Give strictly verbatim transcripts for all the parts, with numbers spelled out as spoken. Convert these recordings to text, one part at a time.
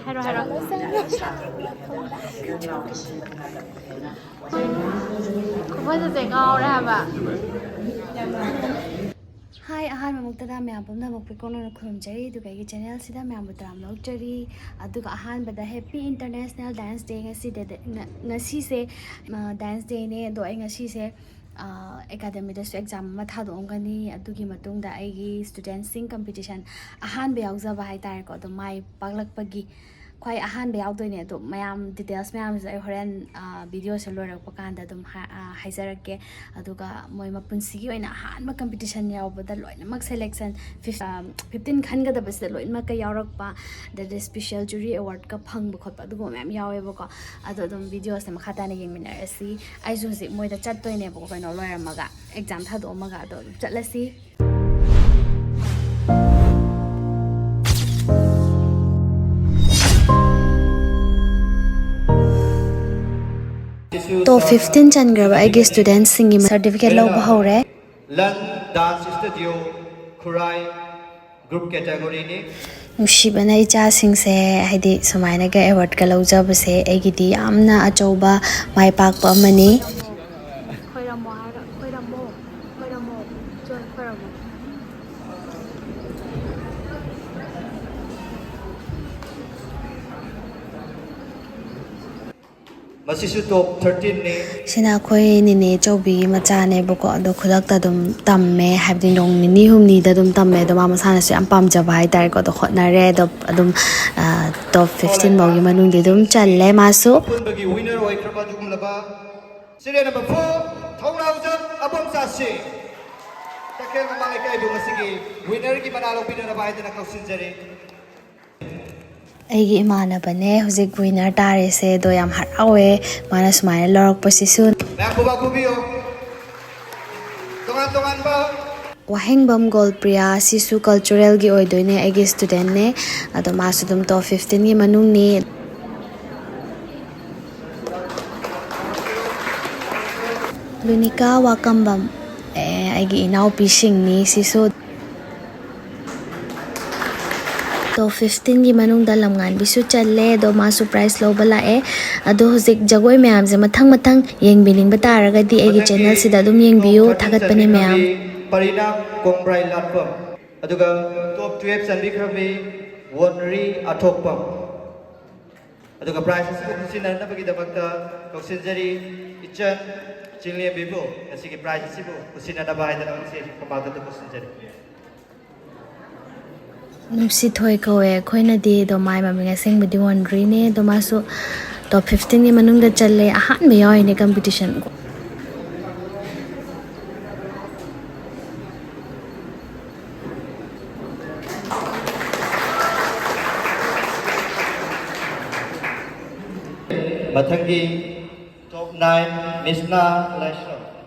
ꯍꯥꯏꯔꯣ, ꯍꯥꯏꯔꯣ꯫ ꯈꯨꯐꯖꯁꯦ ꯉꯥꯎꯔꯦ ꯍꯥꯏꯕ꯫ ꯍꯥꯏ, ꯑꯍꯥꯟꯕꯃꯛꯇꯗ ꯃꯌꯥꯝ ꯄꯨꯝꯅꯃꯛꯄꯨ ꯏꯀꯣꯛꯅꯅ ꯈꯨꯔꯨꯝꯖꯔꯤ, ꯑꯗꯨꯒ ꯑꯩꯒꯤ ꯆꯦꯅꯦꯜꯁꯤꯗ ꯃꯌꯥꯝꯕꯨ ꯇꯔꯥꯝꯅ ꯑꯣꯛꯆꯔꯤ꯫ ꯑꯗꯨꯒ ꯑꯍꯥꯟꯕꯗ Happy International Dance Day꯫ ꯉꯁꯤꯗ, ꯉ-, ꯉꯁꯤꯁꯦ, ꯑ, Dance Dayꯅꯦ, ꯑꯗꯣ ꯑꯩ ꯉꯁꯤꯁꯦ, ꯑ, ꯑꯦꯀꯥꯗꯃꯤꯗꯁꯨ ꯑꯦꯛꯖꯥꯝ ꯑꯃ ꯊꯥꯗꯣꯛꯑꯝꯒꯅꯤ꯫ ꯑꯗꯨꯒꯤ ꯃꯇꯨꯡꯗ ꯑꯩꯒꯤ ꯁ꯭ꯇꯨꯗꯦꯟꯠꯁꯤꯡ ꯀꯝꯄꯤꯇꯤꯁꯟ ꯑꯍꯥꯟꯕ ꯌꯥꯎꯖꯕ ꯍꯥꯏ ꯇꯥꯔꯦꯀꯣ, ꯑꯗꯣ ꯃꯥꯏ ꯄꯥꯛꯂꯛꯄꯒꯤ ꯈ꯭ꯋꯥꯏ ꯑꯍꯥꯟꯕ ꯌꯥꯎꯗꯣꯏꯅꯦ꯫ ꯑꯗꯣ ꯃꯌꯥꯝ ꯗꯤꯇꯦꯜꯁ ꯃꯌꯥꯝꯁꯦ ꯑꯩ ꯍꯣꯔꯦꯟ, ꯑ, ꯚꯤꯗꯤꯑꯣꯁꯦ ꯂꯣꯏꯔꯛꯄ ꯀꯥꯟꯗ ꯑꯗꯨꯝ ꯍꯥ-, ꯑ, ꯍꯥꯏꯖꯔꯛꯀꯦ꯫ ꯑꯗꯨꯒ ꯃꯣꯏ ꯃꯄꯨꯟꯁꯤꯒꯤ ꯑꯣꯏꯅ ꯑꯍꯥꯟꯕ ꯀꯝꯄꯤꯇꯤꯁꯟ ꯌꯥꯎꯕꯗ ꯂꯣꯏꯅꯃꯛ ꯁꯦꯂꯦꯛꯁꯟ ꯐꯤꯐ-, ꯑ, ꯐꯤꯐꯇꯤꯟ ꯈꯟꯒꯗꯕꯁꯤꯗ ꯂꯣꯏꯅꯃꯛꯀ ꯌꯥꯎꯔꯛꯄ, ꯑꯗꯩꯗꯤ ꯁ꯭ꯄꯤꯁꯦꯜ ꯖꯨꯔꯤ ꯑꯦꯋꯥꯔꯗꯀ ꯐꯪꯕ ꯈꯣꯠꯄ ꯑꯗꯨꯒꯨꯝꯕ ꯃꯌꯥꯝ ꯌꯥꯎꯋꯦꯕꯀꯣ꯫ ꯑꯗꯣ ꯑꯗꯨꯝ ꯚꯤꯗꯤꯑꯣꯁꯦ ꯃꯈꯥ ꯇꯥꯅ ꯌꯦꯡꯃꯤꯟꯅꯔꯁꯤ꯫ ꯑꯩꯁꯨ ꯍꯧꯖꯤꯛ ꯃꯣꯏꯗ ꯆꯠꯇꯣꯏꯅꯦꯕꯀꯣ, ꯀꯩꯅꯣ ꯂꯣꯏꯔꯝꯃꯒ, ꯑꯦꯛꯖꯥꯝ ꯊꯥꯗꯣꯛꯑꯝꯃꯒ꯫ ꯑꯗꯣ ꯑꯗꯨꯝ ꯆꯠꯂꯁꯤ꯫ ꯇꯣꯞ ꯐꯤꯐꯇꯤꯟ ꯆꯟꯈ꯭ꯔꯕ ꯑꯩꯒꯤ ꯁ꯭ꯇꯨꯗꯦꯟꯠꯁꯤꯡꯒꯤ ꯁꯥꯔꯇꯤꯐꯤꯀꯦꯠ ꯂꯧꯕ ꯍꯧꯔꯦ꯫ ꯂꯟ ꯗꯥꯟꯁ ꯁ꯭ꯇꯨꯗꯤꯑꯣ ꯈꯨꯔꯥꯏ ꯒ꯭ꯔꯨꯞ ꯀꯦꯇꯦꯒꯣꯔꯤꯅꯤ꯫ ꯅꯨꯡꯁꯤꯕꯅ ꯏꯆꯥꯁꯤꯡꯁꯦ, ꯍꯥꯏꯗꯤ, ꯁꯨꯃꯥꯏꯅꯒ ꯑꯦꯋꯥꯔꯗꯀ ꯂꯧꯖꯕꯁꯦ ꯑꯩꯒꯤꯗꯤ ꯌꯥꯝꯅ ꯑꯆꯧꯕ ꯃꯥꯏ ꯄꯥꯛꯄ ꯑꯃꯅꯤ꯫ ꯈꯣꯏꯔꯝꯃꯣ ꯍꯥꯏꯔꯒ, ꯈꯣꯏꯔꯝꯃꯣ, ꯈꯣꯏꯔꯝꯃꯣ, ꯖꯣꯏ, ꯈꯣꯏꯔꯝꯃꯣ꯫ ꯃꯁꯤꯁꯨ ꯇꯣꯞ ꯊꯥꯔꯇꯤꯟꯅꯤ꯫ ꯁꯤꯅ ꯑꯩꯈꯣꯏ ꯅꯦꯅꯦ ꯆꯧꯕꯤꯒꯤ ꯃꯆꯥꯅꯦꯕꯀꯣ, ꯑꯗꯣ ꯈꯨꯗꯛꯇ ꯑꯗꯨꯝ ꯇꯝꯃꯦ, ꯍꯥꯏꯕꯗꯤ ꯅꯣꯡ ꯅꯤꯅꯤ ꯍꯨꯝꯅꯤꯗ ꯑꯗꯨꯝ ꯇꯝꯃꯦ꯫ ꯑꯗꯣ ꯃꯥ ꯃꯁꯥꯅꯁꯨ ꯌꯥꯝ ꯄꯥꯝꯖꯕ ꯍꯥꯏꯇꯥꯔꯦꯀꯣ, ꯑꯗꯣ ꯍꯣꯠꯅꯔꯦ꯫ ꯑꯗꯣ ꯑꯗꯨꯝ, ꯑ, ꯇꯣꯞ ꯐꯤꯐꯇꯤꯟ ꯐꯥꯎꯒꯤ ꯃꯅꯨꯡꯗꯤ ꯑꯗꯨꯝ ꯆꯜꯂꯦ ꯃꯥꯁꯨ꯫ ꯑꯄꯨꯟꯕꯒꯤ ꯋꯤꯅꯔ ꯑꯣꯏꯈ꯭ꯔꯕ ꯑꯗꯨꯒꯨꯝꯂꯕ serial number four, ꯊꯧꯅꯥꯎꯖꯝ ꯑꯕꯣꯝꯆꯥꯁꯤ ꯇꯈꯦꯜ ꯃꯃꯥ ꯂꯩꯀꯥꯏꯕꯨ ꯉꯁꯤꯒꯤ ꯋꯤꯅꯔꯒꯤ ꯃꯅꯥ ꯂꯧꯕꯤꯅꯅꯕ ꯍꯥꯏꯗꯅ ꯀꯧꯁꯤꯟꯖꯔꯤ꯫ ꯑꯩꯒꯤ ꯏꯃꯥꯟꯅꯕꯅꯦ ꯍꯧꯖꯤꯛ ꯋꯤꯅꯔ ꯇꯥꯔꯤꯁꯦ, ꯑꯗꯣ ꯌꯥꯝ ꯍꯔꯥꯎꯋꯦ ꯃꯥꯅ ꯁꯨꯃꯥꯏꯅ ꯂꯧꯔꯛꯄꯁꯤꯁꯨ꯫ ꯃꯌꯥꯝ ꯈꯨꯕꯥꯛ ꯈꯨꯕꯤꯌꯨ꯫ ꯇꯣꯉꯥꯟ ꯇꯣꯉꯥꯟꯕ ꯋꯥꯍꯦꯡꯕꯝ ꯒꯣꯜꯄ꯭ꯔꯤꯌꯥ, ꯁꯤꯁꯨ ꯀꯜꯆꯔꯦꯜꯒꯤ ꯑꯣꯏꯗꯣꯏꯅꯦ, ꯑꯩꯒꯤ ꯁ꯭ꯇꯨꯗꯦꯟꯠꯅꯦ꯫ ꯑꯗꯣ ꯃꯥꯁꯨ ꯑꯗꯨꯝ ꯇꯣꯞ ꯐꯤꯐꯇꯤꯟꯒꯤ ꯃꯅꯨꯡꯅꯤ꯫ ꯂꯨꯅꯤꯀꯥ ꯋꯥꯀꯝꯕꯝ, ꯑꯦ, ꯑꯩꯒꯤ ꯏꯅꯥꯎꯄꯤꯁꯤꯡꯅꯤ ꯁꯤꯁꯨ꯫ ꯇꯣꯞ ꯐꯤꯐꯇꯤꯟꯒꯤ ꯃꯅꯨꯡꯗ ꯂꯝꯉꯥꯟꯕꯤꯁꯨ ꯆꯜꯂꯦ, ꯑꯗꯣ ꯃꯥꯁꯨ ꯄ꯭ꯔꯥꯏꯖ ꯂꯧꯕ ꯂꯥꯛꯑꯦ꯫ ꯑꯗꯣ ꯍꯧꯖꯤꯛ ꯖꯒꯣꯏ ꯃꯌꯥꯝꯁꯦ ꯃꯊꯪ ꯃꯊꯪ ꯌꯦꯡꯕꯤꯅꯤꯡꯕ ꯇꯥꯔꯒꯗꯤ ꯑꯩꯒꯤ ꯃꯊꯪꯒꯤ ꯆꯦꯅꯦꯜꯁꯤꯗ ꯑꯗꯨꯝ ꯌꯦꯡꯕꯤꯌꯨ꯫ ꯇꯣꯞ ꯊꯥꯔꯇꯤꯟ ꯊꯥꯒꯠꯄꯅꯦ ꯃꯌꯥꯝ꯫ ꯆꯟꯕꯤꯈ꯭ꯔꯕꯤ ꯄꯔꯤꯅꯥꯝ ꯀꯣꯡꯕ꯭ꯔꯥꯏ ꯂꯥꯠꯄꯝ, ꯑꯗꯨꯒ ꯇꯣꯞ ꯇꯨꯌꯦꯜꯐ ꯆꯟꯕꯤꯈ꯭ꯔꯕꯤ ꯋꯣꯟꯔꯤ ꯑꯊꯣꯛꯄꯝ꯫ ꯑꯗꯨꯒ ꯄ꯭ꯔꯥꯏꯖ ꯑꯁꯤꯕꯨ ꯈꯨꯠꯁꯤꯟꯅꯅꯕꯒꯤꯗꯃꯛꯇ ꯀꯧꯁꯤꯟꯖꯔꯤ꯫ ꯏꯆꯟ ꯆꯤꯡꯂꯦꯝꯕꯤꯕꯨ ꯉꯁꯤꯒꯤ ꯄ꯭ꯔꯥꯏꯖ ꯑꯁꯤꯕꯨ ꯈꯨꯠꯁꯤꯟꯅꯅꯕ ꯍꯥꯏꯗꯅ ꯁ꯭ꯇꯦꯖꯀꯤ ꯈꯨꯃꯥꯡꯗ ꯀꯧꯁꯤꯟꯖꯔꯤ꯫ ꯅꯨꯡꯁꯤꯊꯣꯏ ꯀꯧꯋꯦ ꯑꯩꯈꯣꯏꯅꯗꯤ, ꯑꯗꯣ ꯃꯥꯏ ꯃꯃꯤꯡ ꯑꯁꯦꯡꯕꯗꯤ ꯋꯣꯟꯗ꯭ꯔꯤꯅꯦ꯫ ꯑꯗꯣ ꯃꯥꯁꯨ ꯇꯣꯞ ꯐꯤꯐꯇꯤꯟꯒꯤ ꯃꯅꯨꯡꯗ ꯆꯜꯂꯦ, ꯑꯍꯥꯟꯕ ꯌꯥꯎꯔꯤꯅꯦ ꯀꯝꯄꯤꯇꯤꯁꯟ꯫ ꯃꯊꯪꯒꯤ ꯇꯣꯞ ꯅꯥꯏꯟ, ꯃꯤꯁꯅꯥ ꯂꯥꯏꯁ꯭ꯔꯝ꯫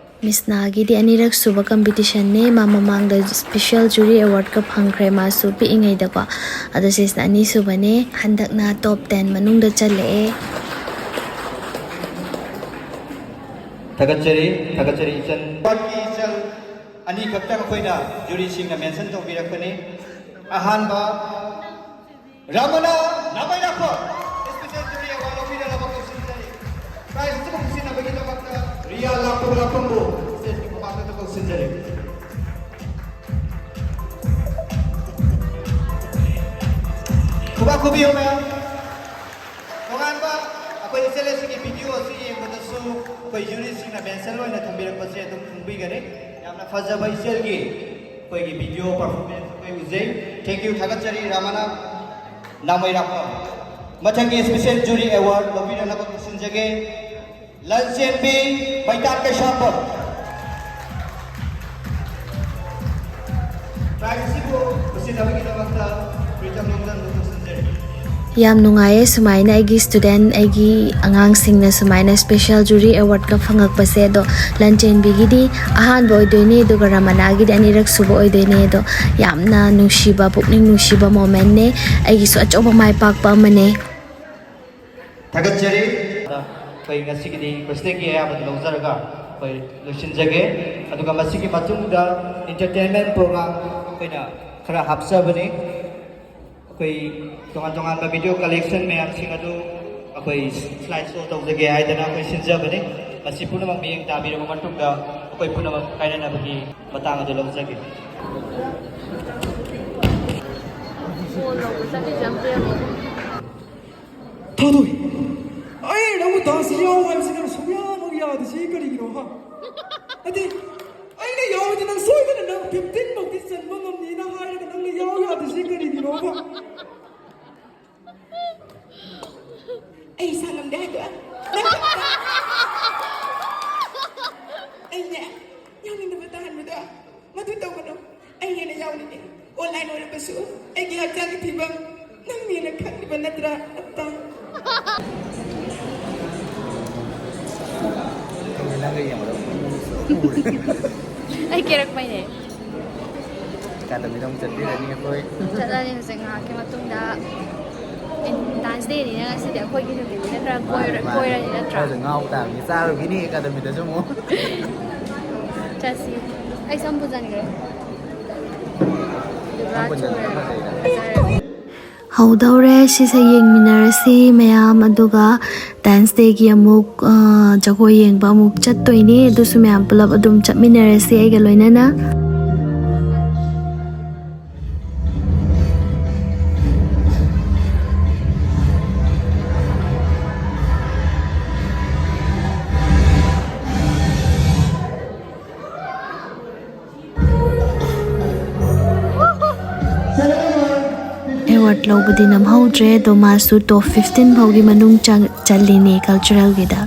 ꯃꯤꯁꯅꯥꯒꯤꯗꯤ ꯑꯅꯤꯔꯛ ꯁꯨꯕ ꯀꯝꯄꯤꯇꯤꯁꯟꯅꯦ꯫ ꯃꯥ ꯃꯃꯥꯡꯗ ꯁ꯭ꯄꯦꯁꯦꯜ ꯖꯨꯔꯤ ꯑꯦꯋꯥꯔꯗꯀ ꯐꯪꯈ꯭ꯔꯦ ꯃꯥꯁꯨ ꯄꯤꯛꯏꯉꯩꯗꯀꯣ꯫ ꯑꯗꯣ ꯁꯤꯁꯤꯅ ꯑꯅꯤꯁꯨꯕꯅꯦ꯫ ꯍꯟꯗꯛꯅ ꯇꯣꯞ ꯇꯦꯟ ꯃꯅꯨꯡꯗ ꯆꯜꯂꯛꯑꯦ꯫ ꯊꯥꯒꯠꯆꯔꯤ, ꯊꯥꯒꯠꯆꯔꯤ ꯏꯆꯟ꯫ ꯑꯦꯋꯥꯔꯗꯀꯤ ꯏꯆꯟ ꯑꯅꯤꯈꯛꯇꯪ ꯑꯩꯈꯣꯏꯅ ꯖꯨꯔꯤꯁꯤꯡꯅ ꯃꯦꯟꯁꯟ ꯇꯧꯕꯤꯔꯛꯄꯅꯤ꯫ ꯑꯍꯥꯟꯕ, ꯔꯃꯅꯥ ꯅꯥꯃꯩꯔꯥꯛꯄꯝ, ꯁ꯭ꯄꯦꯁꯦꯜ ꯖꯨꯔꯤ ꯑꯦꯋꯥꯔꯗ ꯂꯧꯕꯤꯅꯅꯕ ꯀꯧꯁꯤꯟꯖꯔꯤ꯫ ꯄ꯭ꯔꯥꯏꯖ ꯑꯁꯤꯕꯨ ꯈꯨꯠꯁꯤꯟꯅꯕꯒꯤꯗꯃꯛꯇ ꯔꯤꯌꯥ ꯂꯥꯛꯄꯝ ꯂꯥꯛꯄꯝꯕꯨ ꯁ꯭ꯇꯦꯖꯀꯤ ꯃꯃꯥꯡꯗ ꯀꯧꯁꯤꯟꯖꯔꯤ꯫ ꯈꯨꯕꯥꯛ ꯈꯨꯕꯤꯌꯨ ꯃꯌꯥꯝ꯫ ꯇꯣꯉꯥꯟꯕ ꯑꯩꯈꯣꯏ ꯏꯆꯦꯜ ꯑꯁꯤꯒꯤ ꯚꯤꯗꯤꯑꯣ ꯑꯁꯤ ꯌꯦꯡꯕꯗꯁꯨ ꯑꯩꯈꯣꯏ ꯖꯨꯔꯤꯁꯤꯡꯅ ꯃꯦꯟꯁꯟ ꯑꯣꯏꯅ ꯊꯝꯕꯤꯔꯛꯄꯁꯦ ꯑꯗꯨꯝ ꯈꯪꯕꯤꯒꯅꯤ꯫ ꯌꯥꯝꯅ ꯐꯖꯕ ꯏꯆꯦꯜꯒꯤ ꯑꯩꯈꯣꯏꯒꯤ ꯚꯤꯗꯤꯑꯣ ꯄꯔꯐꯣꯔꯃꯦꯟꯁ ꯑꯩꯈꯣꯏ ꯎꯖꯩ꯫ Thank you, ꯊꯥꯒꯠꯆꯔꯤ ꯔꯥꯃꯅꯥ ꯅꯥꯃꯩꯔꯥꯛꯄꯝ꯫ ꯃꯊꯪꯒꯤ ꯁ꯭ꯄꯦꯁꯦꯜ ꯖꯨꯔꯤ ꯑꯦꯋꯥꯔꯗ ꯂꯧꯕꯤꯅꯅꯕ ꯀꯧꯁꯤꯟꯖꯒꯦ꯫ ꯂꯟꯆꯦꯟꯕꯤ ꯃꯩꯇꯥꯟ ꯀꯩꯁꯥꯝꯕꯝ꯫ ꯄ꯭ꯔꯥꯏꯖ ꯑꯁꯤꯕꯨ ꯈꯨꯠꯁꯤꯟꯅꯕꯒꯤꯗꯃꯛꯇ ꯄ꯭ꯔꯤꯇꯝ ꯂꯣꯡꯖꯟꯕꯨ ꯀꯧꯁꯤꯟꯖꯔꯤ꯫ ꯌꯥꯝ ꯅꯨꯡꯉꯥꯏꯌꯦ ꯁꯨꯃꯥꯏꯅ ꯑꯩꯒꯤ ꯁ꯭ꯇꯨꯗꯦꯟ, ꯑꯩꯒꯤ ꯑꯉꯥꯡꯁꯤꯡꯅ ꯁꯨꯃꯥꯏꯅ ꯁ꯭ꯄꯦꯁꯦꯜ ꯖꯨꯔꯤ ꯑꯦꯋꯥꯔꯗꯀ ꯐꯪꯉꯛꯄꯁꯦ꯫ ꯑꯗꯣ ꯂꯟꯆꯦꯟꯕꯤꯒꯤꯗꯤ ꯑꯍꯥꯟꯕ ꯑꯣꯏꯗꯣꯏꯅꯦ, ꯑꯗꯨꯒ ꯔꯃꯅꯥꯒꯤꯗꯤ ꯑꯅꯤꯔꯛ ꯁꯨꯕ ꯑꯣꯏꯗꯣꯏꯅꯦ꯫ ꯑꯗꯣ ꯌꯥꯝꯅ ꯅꯨꯡꯁꯤꯕ, ꯄꯨꯛꯅꯤꯡ ꯅꯨꯡꯁꯤꯕ ꯃꯣꯃꯦꯟꯅꯦ, ꯑꯩꯒꯤꯁꯨ ꯑꯆꯧꯕ ꯃꯥꯏ ꯄꯥꯛꯄ ꯑꯃꯅꯦ꯫ ꯊꯥꯒꯠꯆꯔꯤ꯫ ꯑꯩꯈꯣꯏ ꯉꯁꯤꯒꯤꯗꯤ ꯀ꯭ꯔꯤꯁꯅꯒꯤ ꯑꯌꯥꯕꯗꯨ ꯂꯧꯖꯔꯒ ꯑꯩꯈꯣꯏ ꯂꯣꯏꯁꯤꯟꯖꯒꯦ꯫ ꯑꯗꯨꯒ ꯃꯁꯤꯒꯤ ꯃꯇꯨꯡꯗ ꯏꯟꯇꯔꯇꯦꯟꯃꯦꯟ ꯄ꯭ꯔꯣꯒ꯭ꯔꯥꯝ ꯑꯩꯈꯣꯏꯅ ꯈꯔ ꯍꯥꯞꯆꯕꯅꯤ꯫ ꯑꯩꯈꯣꯏ ꯇꯣꯉꯥꯟ ꯇꯣꯉꯥꯟꯕ ꯚꯤꯗꯤꯑꯣ ꯀꯂꯦꯛꯁꯟ ꯃꯌꯥꯝꯁꯤꯡ ꯑꯗꯨ ꯑꯩꯈꯣꯏ ꯁ꯭ꯂꯥꯏꯗ ꯁꯣ ꯇꯧꯖꯒꯦ ꯍꯥꯏꯗꯅ ꯑꯩꯈꯣꯏ ꯁꯤꯟꯖꯕꯅꯤ꯫ ꯃꯁꯤ ꯄꯨꯝꯅꯃꯛ ꯃꯤꯠꯌꯦꯡ ꯇꯥꯕꯤꯔꯕ ꯃꯇꯨꯡꯗ ꯑꯩꯈꯣꯏ ꯄꯨꯝꯅꯃꯛ ꯀꯥꯏꯅꯅꯕꯒꯤ ꯃꯇꯥꯡ ꯑꯗꯨ ꯂꯧꯖꯒꯦ꯫ ꯊꯥꯗꯣꯏ, ꯑꯩ ꯅꯪꯕꯨ ꯗꯥꯟꯁ ꯌꯥꯎ ꯍꯥꯏꯕꯁꯤ ꯅꯪ ꯁꯨꯡꯌꯥ ꯅꯪ ꯌꯥꯗ꯭ꯔꯤꯁꯤ ꯀꯔꯤꯒꯤꯅꯣ, ꯍꯥ? ꯍꯥꯏꯗꯤ, ꯑꯩꯅ ꯌꯥꯎꯔꯗꯤ ꯅꯪ ꯁꯣꯏꯗꯅ ꯅꯪ ꯐꯤꯐꯇꯤꯟ ꯐꯥꯎꯗꯤ ꯆꯟꯕ ꯉꯝꯅꯤꯅ ꯍꯥꯏꯔꯒ ꯅꯪꯅ ꯌꯥꯎ ꯌꯥꯗ꯭ꯔꯤꯁꯤ ꯀꯔꯤꯒꯤꯅꯣꯕ? ꯑꯩ ꯏꯁꯥ ꯉꯝꯗꯦ ꯍꯥꯏꯗꯣ? ꯅꯪ ꯈꯛꯇ? ꯑꯩꯅꯦ, ꯌꯥꯎꯅꯤꯡꯗꯕ ꯇꯥꯍꯟꯕꯗꯣ ꯃꯗꯨ ꯇꯧꯒꯅꯨ꯫ ꯑꯩ ꯍꯦꯟꯅ ꯌꯥꯎꯅꯤꯡꯉꯤ꯫ ꯑꯣꯟꯂꯥꯏꯟ ꯑꯣꯏꯔꯕꯁꯨ ꯑꯩꯒꯤ ꯍꯛꯆꯥꯡꯒꯤ ꯐꯤꯕꯝ ꯅꯪ ꯍꯦꯟꯅ ꯈꯪꯂꯤꯕ ꯅꯠꯇ꯭ꯔꯥ, ꯑꯠꯇꯥ? ꯑꯩ ꯀꯦꯔꯛꯄꯩꯅꯦ꯫ ꯑꯦꯀꯥꯗꯃꯤꯗ ꯑꯃꯨꯛ ꯆꯠꯄꯤꯔꯅꯤ ꯑꯩꯈꯣꯏ꯫ ꯆꯠꯂꯅꯤ ꯍꯧꯖꯤꯛ ꯉꯥꯏꯍꯥꯛꯀꯤ ꯃꯇꯨꯡꯗ꯫ ꯗꯥꯟꯁ ꯗꯦꯅꯤꯅ ꯉꯁꯤꯗꯤ ꯑꯩꯈꯣꯏꯒꯤ ꯅꯨꯃꯤꯠꯅꯤꯅ ꯈꯔ ꯀꯣꯏꯔ-, ꯃꯥꯅꯤ, ꯃꯥꯅꯤ꯫ ꯀꯣꯏꯔꯅꯤ ꯅꯠꯇ꯭ꯔꯥ? ꯈꯔꯁꯨ ꯉꯥꯎ ꯇꯥꯕꯅꯤ, ꯆꯥꯔꯨꯈꯤꯅꯤ ꯑꯦꯀꯥꯗꯃꯤꯗꯁꯨ ꯑꯃꯨꯛ꯫ ꯆꯠꯁꯤ꯫ ꯑꯩ ꯁꯝ ꯄꯨꯖꯟꯈ꯭ꯔꯦ꯫ ꯁꯝ ꯄꯨꯖꯟꯈ꯭ꯔꯦ, ꯐꯖꯩꯗ꯫ ꯍꯧꯗꯧꯔꯦ, ꯁꯤꯁꯦ ꯌꯦꯡꯃꯤꯟꯅꯔꯁꯤ ꯃꯌꯥꯝ, ꯑꯗꯨꯒ ꯗꯥꯟꯁ ꯗꯦꯒꯤ ꯑꯃꯨꯛ, ꯑ, ꯖꯒꯣꯏ ꯌꯦꯡꯕ ꯑꯃꯨꯛ ꯆꯠꯇꯣꯏꯅꯦ꯫ ꯑꯗꯨꯁꯨ ꯃꯌꯥꯝ ꯄꯨꯂꯞ ꯑꯗꯨꯝ ꯆꯠꯃꯤꯟꯅꯔꯁꯤ ꯑꯩꯒ ꯂꯣꯏꯅꯅ꯫ ꯑꯦꯋꯥꯔꯗ ꯂꯧꯕꯗꯤ ꯅꯝꯍꯧꯗ꯭ꯔꯦ, ꯑꯗꯣ ꯃꯥꯁꯨ ꯇꯣꯞ ꯐꯤꯐꯇꯤꯟ ꯐꯥꯎꯒꯤ ꯃꯅꯨꯡ ꯆꯪ-, ꯆꯜꯂꯤꯅꯦ ꯀꯜꯆꯔꯦꯜꯒꯤꯗ꯫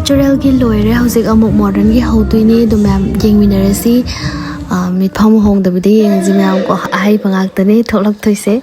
ꯀꯜꯆꯔꯦꯜꯒꯤ ꯂꯣꯏꯔꯦ, ꯍꯧꯖꯤꯛ ꯑꯃꯨꯛ ꯃꯣꯗꯔꯟꯒꯤ ꯍꯧꯗꯣꯏꯅꯦ꯫ ꯑꯗꯨ ꯃꯌꯥꯝ ꯌꯦꯡꯃꯤꯟꯅꯔꯁꯤ꯫ ꯑ, ꯃꯤꯠꯐꯝ ꯍꯣꯡꯗꯕꯤꯗ ꯌꯦꯡꯉꯁꯤ ꯃꯌꯥꯝ ꯀꯣ, ꯑꯍꯩꯕ ꯉꯥꯛꯇꯅꯦ ꯊꯣꯛꯂꯛꯇꯣꯏꯁꯦ꯫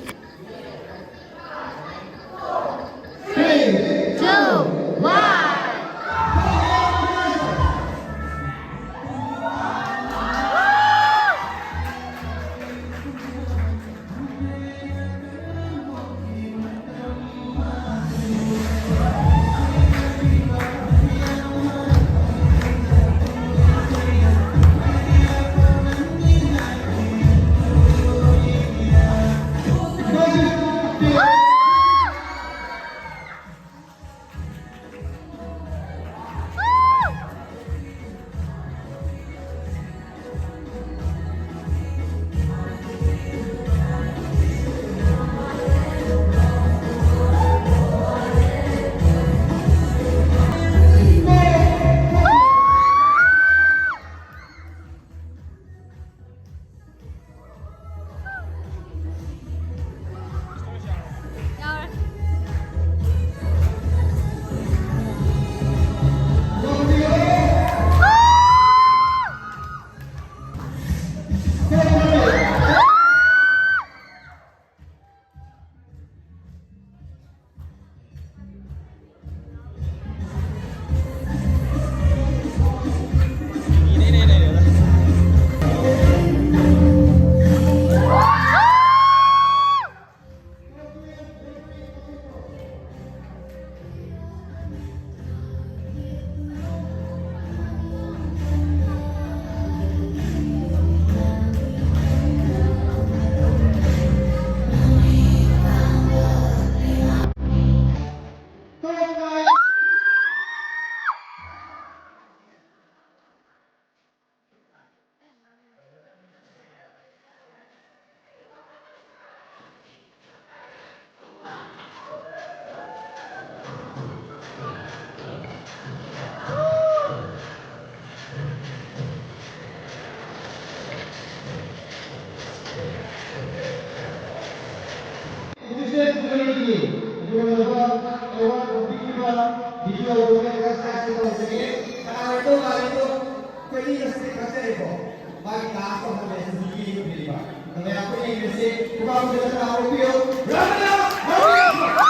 ꯃꯥꯒꯤ ꯗꯥꯟꯁ ꯇꯧꯍꯜꯂꯦ, ꯁꯤꯒꯤ ꯌꯦꯡꯕꯤꯔꯤꯕ꯫ ꯑꯗꯣ ꯃꯌꯥꯝ ꯄꯨꯟꯅ ꯌꯦꯡꯃꯤꯟꯅꯁꯤ꯫ ꯄꯨꯡ ꯑꯃ ꯃꯈꯥꯏꯗ ꯂꯥꯛꯑꯣ, ꯄꯤꯌꯨ꯫ ꯔꯕꯤꯅꯥ! ꯔꯕꯤꯅꯥ!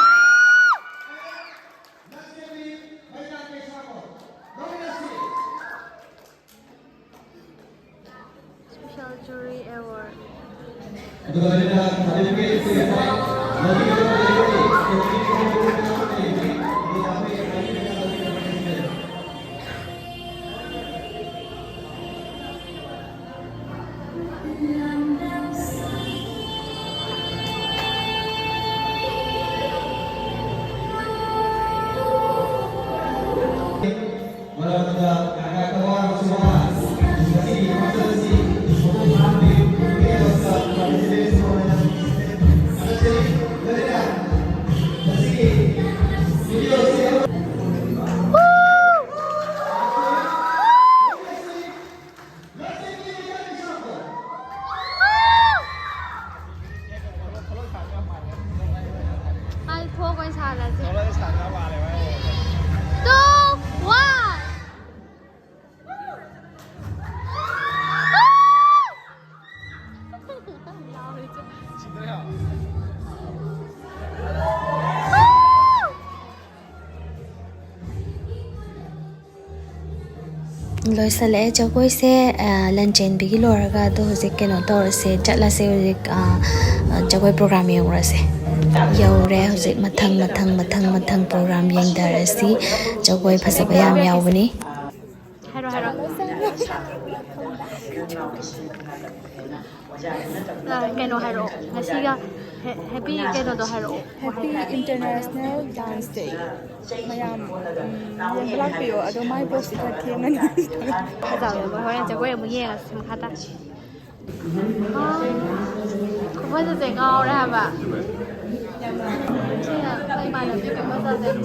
ꯂꯟꯆꯦꯟꯕꯤ ꯃꯩꯉꯥꯟ ꯀꯩꯁꯥꯝꯕ꯫ ꯔꯕꯤꯅꯥ ꯁꯤ꯫ Special Jury Award꯫ ꯑꯗꯨꯒ ꯂꯣꯏꯅꯅ ꯁꯥꯔꯇꯤꯐꯤꯀꯦꯠ ꯄꯤꯔꯛꯀꯅꯤ꯫ ꯃꯔꯛꯇ ꯉꯥꯏꯍꯥꯛꯇ ꯋꯥꯔꯕꯁꯨ ꯋꯥꯅ ꯉꯁꯤꯒꯤ ꯐꯪꯁꯟ ꯑꯁꯤ ꯃꯄꯨꯡ ꯐꯥꯍꯟꯕꯤꯌꯨ꯫ ꯊꯥꯒꯠꯆꯔꯤ꯫ ꯂꯣꯏꯅꯅ ꯉꯁꯤꯒꯤ ꯚꯤꯗꯤꯑꯣ ꯑꯁꯤ ꯃꯥꯗꯤ ꯊꯣꯛꯄ ꯑꯣꯏꯅ ꯁꯥꯍꯜꯂꯁꯦ꯫ Two, one. ꯂꯣꯏꯁꯤꯜꯂꯛꯑꯦ ꯖꯒꯣꯏꯁꯦ꯫ ꯑ, ꯂꯟꯆꯦꯟꯕꯤꯒꯤ ꯂꯣꯏꯔꯒ ꯑꯗꯣ ꯍꯧꯖꯤꯛ ꯀꯩꯅꯣ ꯇꯧꯔꯁꯦ, ꯆꯠꯂꯁꯦ ꯍꯧꯖꯤꯛ, ꯑ, ꯑ, ꯖꯒꯣꯏ ꯄ꯭ꯔꯣꯒ꯭ꯔꯥꯝ ꯌꯦꯡꯉꯨꯔꯁꯦ꯫ ꯌꯧꯔꯦ ꯍꯧꯖꯤꯛ, ꯃꯊꯪ, ꯃꯊꯪ, ꯃꯊꯪ, ꯃꯊꯪ ꯄ꯭ꯔꯣꯒ꯭ꯔꯥꯝ ꯌꯦꯡꯊꯔꯁꯤ꯫ ꯖꯒꯣꯏ ꯐꯖꯕ ꯌꯥꯝ ꯌꯥꯎꯕꯅꯤ꯫ ꯍꯥꯏꯔꯣ, ꯍꯥꯏꯔꯣ꯫ ꯑ, ꯀꯩꯅꯣ ꯍꯥꯏꯔꯛꯑꯣ꯫ ꯉꯁꯤꯒ ꯍꯦ-, ꯍꯦꯄꯤ ꯀꯩꯅꯣꯗꯣ ꯍꯥꯏꯔꯛꯑꯣ꯫ Happy International Dance Day꯫ ꯃꯌꯥꯝ, ꯎꯝ, ꯌꯦꯡꯕ ꯂꯥꯛꯄꯤꯌꯣ꯫ ꯑꯗꯣ ꯃꯥꯏ ꯄꯣꯁꯇꯤ ꯈꯔ ꯊꯦꯡꯉꯅꯤ꯫ ꯐꯖꯕꯅꯦ꯫ ꯃꯣꯏ ꯍꯣꯔꯦꯟ ꯖꯒꯣꯏ ꯑꯃꯨꯛ ꯌꯦꯡꯉꯁꯤ ꯃꯈꯥ ꯇꯥꯅ꯫ ꯑ, ꯈꯨꯐꯖꯁꯦ ꯉꯥꯎꯔꯦ ꯍꯥꯏꯕ꯫ ꯁꯤꯅ ꯑꯩꯈꯣꯏ ꯏꯃꯥꯟꯅꯕꯤ ꯈꯨꯐꯖꯁꯦ꯫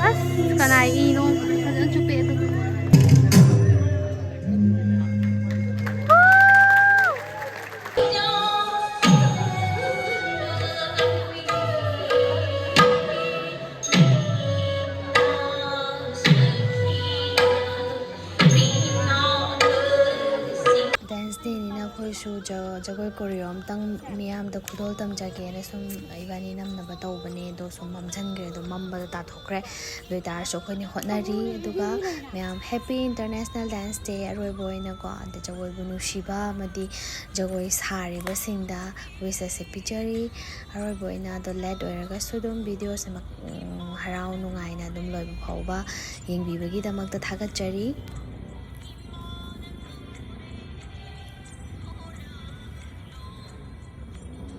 ꯑꯁ, ꯀꯅꯥꯏ ꯏꯅꯣ? ꯐꯖꯅ ꯆꯨꯞꯄꯦ ꯑꯗꯨ꯫ Dance Day ꯅꯤꯅ ꯑꯩꯈꯣꯏꯁꯨ ꯖ-, ꯖꯒꯣꯏ ꯀꯣꯔꯤꯌꯣ ꯑꯝꯇꯪ ꯃꯤꯌꯥꯝꯗ ꯈꯨꯗꯣꯜ ꯇꯝꯖꯒꯦꯅ ꯁꯨꯝ ꯏꯕꯥꯅꯤ ꯅꯝꯅꯕ ꯇꯧꯕꯅꯦ, ꯑꯗꯣ ꯁꯨꯝ ꯃꯝꯁꯤꯟꯈ꯭ꯔꯦ, ꯑꯗꯣ ꯃꯝꯕꯗꯣ ꯇꯥꯊꯣꯛꯈ꯭ꯔꯦ꯫ ꯑꯗꯨ ꯑꯣꯏꯇꯥꯔꯁꯨ ꯑꯩꯈꯣꯏꯅꯤ ꯍꯣꯠꯅꯔꯤ꯫ ꯑꯗꯨꯒ ꯃꯌꯥꯝ Happy International Dance Day ꯑꯔꯣꯏꯕ ꯑꯣꯏꯅꯀꯣ, ꯑꯗ ꯖꯒꯣꯏꯕꯨ ꯅꯨꯡꯁꯤꯕ ꯑꯃꯗꯤ ꯖꯒꯣꯏ ꯁꯥꯔꯤꯕꯁꯤꯡꯗ wishes ꯁꯦ ꯄꯤꯖꯔꯤ꯫ ꯑꯔꯣꯏꯕ ꯑꯣꯏꯅ ꯑꯗꯣ late ꯑꯣꯏꯔꯒꯁꯨ ꯑꯗꯨꯝ video ꯁꯦ ꯃꯛ-, ꯎꯝ, ꯍꯔꯥꯎ ꯅꯨꯡꯉꯥꯏꯅ ꯑꯗꯨꯝ ꯂꯣꯏꯕ ꯐꯥꯎꯕ ꯌꯦꯡꯕꯤꯕꯒꯤꯗꯃꯛꯇ ꯊꯥꯒꯠꯆꯔꯤ꯫